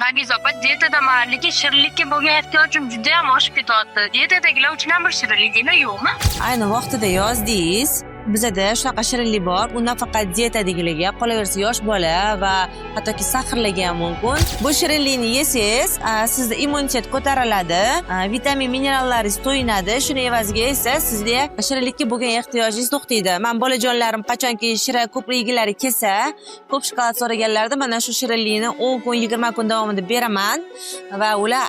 Nargiz opa, dietadaman, lekin shirinlikka bo'lgan ehtiyojim juda ham oshib ketyapti. Dietadagilar uchun ham bir shirinliginglar yo'qmi? Ayni vaqtida yozdingiz. Bizada shunaqa shirinlik bor. U nafaqat dietadagilarga, qolaversa yosh bola va hattoki сахар larga ham mumkin. Bu shirinlikni yesangiz, sizda immunitet ko'tariladi, vitamin minerallaringiz to'yinadi. Shuni evaziga esa sizda shirinlikka bo'lgan ehtiyojingiz to'xtaydi. Man bolajonlarim qachonki shira ko'p yegilari kelsa, ko'p shokolad so'raganlarida mana shu shirinlikni 10 kun, 20 kun davomida beraman va ular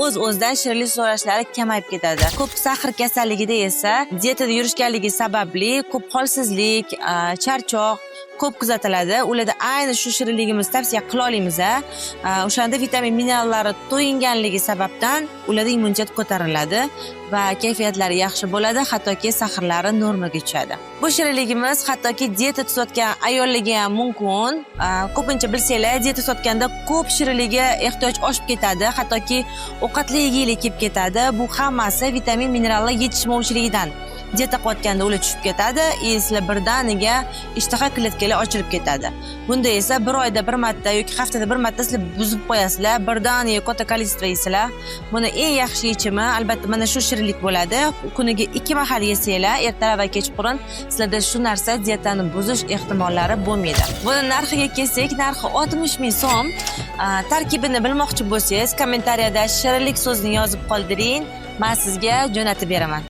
o'z o'zidan shirinlik so'rashlari kamayib ketadi. Ko'p сахар kasalligida esa dietada yurishganligi sababli ko'p holsizlik, charchoq ko'p kuzatiladi. Ularda ayni shu shirinligimizni tavsiya qila olamiz. O'shanda vitamin minerallari to'yinganligi sababdan ularda immunitet ko'tariladi va kayfiyatlari yaxshi bo'ladi, hattoki сахар lari normaga tushadi. Bu shirinligimiz hattoki dieta tutayotgan ayollarga ham mumkin. Ko'pincha bilsanglar, dieta tutayotganda ko'p shirinlikka ehtiyoj oshib ketadi, hattoki ovqatli yegili kelib ketadi. Bu hammasi vitamin minerallar yetishmovchiligidan. Dieta qilayotganda ular tushib ketadi и sizlar birdaniga ishtaha kletkalar ochilib ketadi. Bunda esa bir oyda bir marta yoki haftada bir marta sizlar buzib qo'yasizlar, birdaniga katta количество yeysizlar. Buni eng yaxshi yechimi albatta mana shu shirinlik bo'ladi. Kuniga 2 mahal yesanglar, ertalab va kechqurun, sizlarda shu narsa dietani buzish ehtimollari bo'lmaydi. Buni narxiga kelsak, narxi 60 ming so'm. Tarkibini bilmoqchi bo'lsangiz, kommentariyada "shirinlik" so'zini yozib qoldiring, man sizga jo'natib beraman.